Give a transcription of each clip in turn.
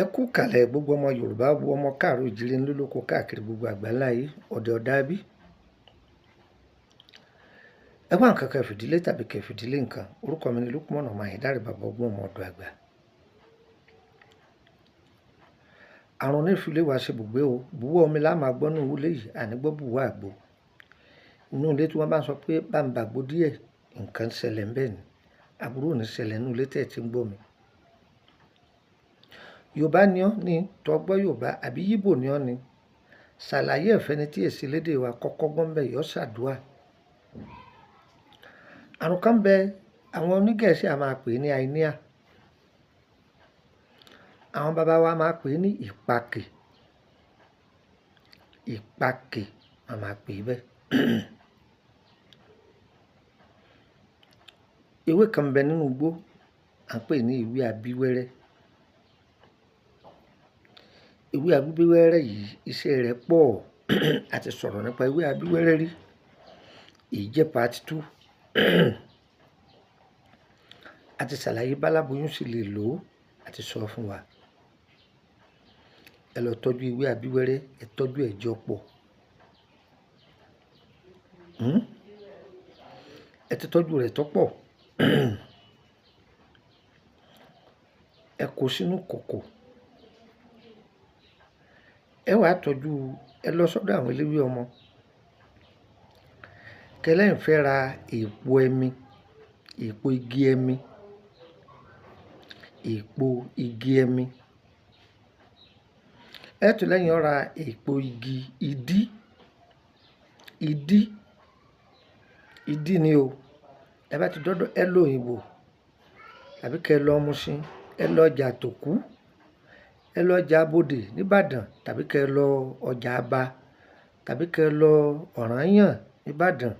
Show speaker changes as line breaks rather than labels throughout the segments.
Ẹ kú kàlẹ̀ gbogbo ọmọ Yorùbá, gbogbo ọmọ káàárọ̀ oòjíire nílé lóko káàkiri gbogbo àgbáńlá ayé, ọ̀dẹ̀ ọ̀dà bí. Ẹ wá nǹkan kan fìdílé tàbí kẹ́ fìdílé nǹkan. Orúkọ mi ni Lukman ọmọ Àyìndárè, bàbá ọgbọ́n ọmọ ọ̀dọ̀ àgbà. Àrùn onífilé wa ṣe bùgbé o. Bùwọ́ omi la máa gbọ́ nínú ilé yìí, àní gbọ́ bùwọ́ àgbo. Inú ilé tí wọ́n bá ń sọ pé bá ń bàgbó díẹ̀, nǹkan ṣẹlẹ̀ ń bẹ́ẹ̀ ni. Àbúrò ò ní ṣẹlẹ̀ nínú ilé tí ẹ ti ń gbọ́ mi. Yorùbá ni ọ́ ní tó gbọ́ Yorùbá àbí Yíbò ni ọ́ ní. Ṣàlàyé ẹ̀fẹ́ ni tí èsì lédè wa kọ́kọ́ gbọ́n bẹ́ẹ̀ yọ ṣàdúà. Àrùn kan bẹ àwọn onígẹ̀ẹ́sì a máa pè ní àìníà. Àwọn bàbá wa máa pè ní ìpakè. Ìpakè a máa pè bẹ́ẹ̀. Ewé kan bẹ nínú igbó à ń pè ní ewé abíwẹ́rẹ́. Ewé abíwẹ́rẹ́ yìí iṣẹ́ rẹ̀ pọ̀. A ti sọ̀rọ̀ nípa ewé abíwẹ́rẹ́ rí. Èyí jẹ́ part 2. A ti ṣàlàyé báláboyún sì lè lò ó, a ti sọ fún wa. Ẹ lọ tọ́jú ewé abíwẹ́rẹ́, ẹ tọ́jú ẹ̀ jọ pọ̀. Ẹ ti tọ́jú rẹ̀ tó pọ̀. Ẹ kó sínú kòkò. Ẹ wá tọ́jú, ẹ lọ sọ́dọ̀ àwọn eléwé ọmọ. Kẹ́lẹ́ ń fẹ́ ra èpo ẹmi, èpo igi ẹmi, èpo igi ẹmi. Ẹ tún lẹ́yìn ó ra èpo igi ìdí, ìdí, ìdí ni o. Ẹ bá ti dọ́dọ̀ ẹ lọ òyìnbó tàbí kẹ́ ẹ lọ Mùṣín, ẹ lọ ọjà Tòkú, ẹ lọ ọjà Bódè níbàdàn tàbí kẹ́ ẹ lọ ọjà Aba tàbí kẹ́ ẹ lọ Ọ̀rànyàn níbàdàn.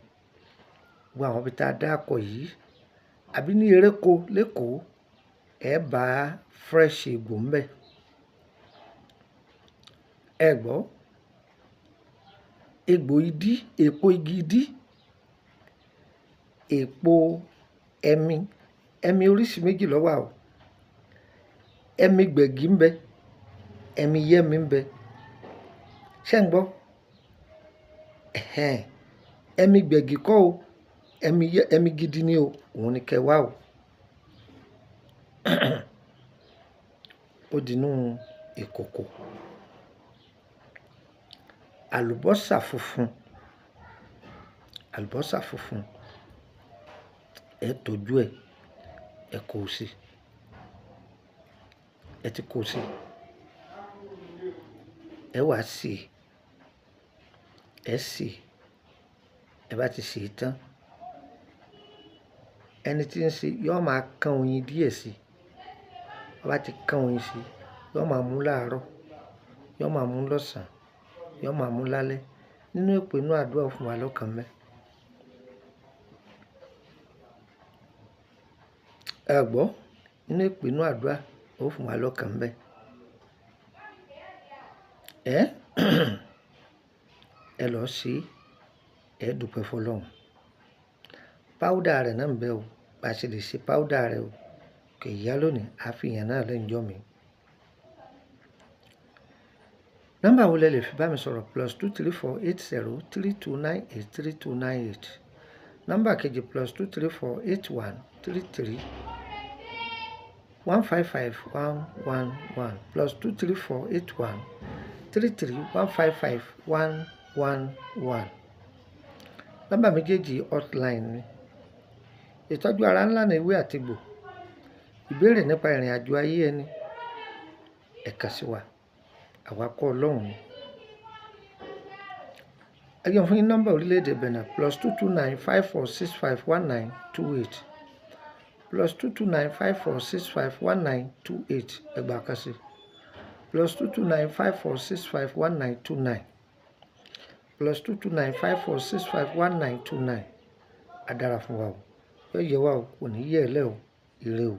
Gbogbo àwọn ibi tá a dá akọ yìí àbí ní Eréko lÉkòó, ẹ bá fresh egbò ńbẹ. Ẹ gbọ́, egbò ìdí, èpo igi ìdí, èpo ẹmi, ẹmi oríṣi méjì ló wà o. Ẹmi gbẹ̀gì ńbẹ, ẹmi yẹ́mi ńbẹ. Ṣé ń gbọ́? Ẹ̀hẹn. Ẹmi gbẹ̀gì kọ́ o, ẹmi yẹ́, ẹmi gidi ni o, òun ni kẹ́ wá o. Ó di inú ìkòkò. Àlùbọ́sà funfun, àlùbọ́sà funfun, ẹ tọ́jú ẹ, ẹ kó o sí. Ẹ ti kó o sí. Ẹ wá sè é. Ẹ sè é. Ẹ bá ti sè é tán, ẹni tí ń sè yóò máa kán oyin díẹ̀ sí i. Ó bá ti kán oyin sí i, yóò máa mú láàárọ̀, yóò máa mú lọ́sàn-án, yóò máa mú lálẹ́. Nínú èpè inú àdúrà fún wa lọ́kàn mẹ́. Ẹ gbọ́, nínú èpè inú àdúrà ó fún wa lọ́kàn mẹ́. Ẹ ẹ lọ ṣe, ẹ dúpẹ́ fọlọ́run. Páúdà rẹ̀ náà ń bẹ o. Bá ṣe lè ṣe páúdà rẹ̀ o. Kò yá lónìí, a fi ìyẹn náà lẹ́nu jọ́ mi. Nọ́mbà wo lẹ lè fi bá mi sọ̀rọ̀? +234 80 32 98 32 98. Nọ́mbà kejì +234 81 33 155 111. +234 81 33 155 111. Nọ́mbà méjèèjì hotline ni. Ìtọ́jú ara ńlá ni ewé àti egbò. Ìbéèrè nípa ìrìn àjò ayé ẹni, ẹ kàn sí wa. Àwa kọ́ Ọlọ́run ni. Ẹ jẹ́ n fún yín nọ́mbà orílẹ̀-èdè Benin +229 54 65 19 28. +229 54 65 19 28. Ẹ gbà kan sí. +229 54 65 19 29. +229 54 65 19 29. A dára fún wa o. Yóò yẹ wa o, kò ní yẹ̀ ẹ́ lẹ́ o. Ire o.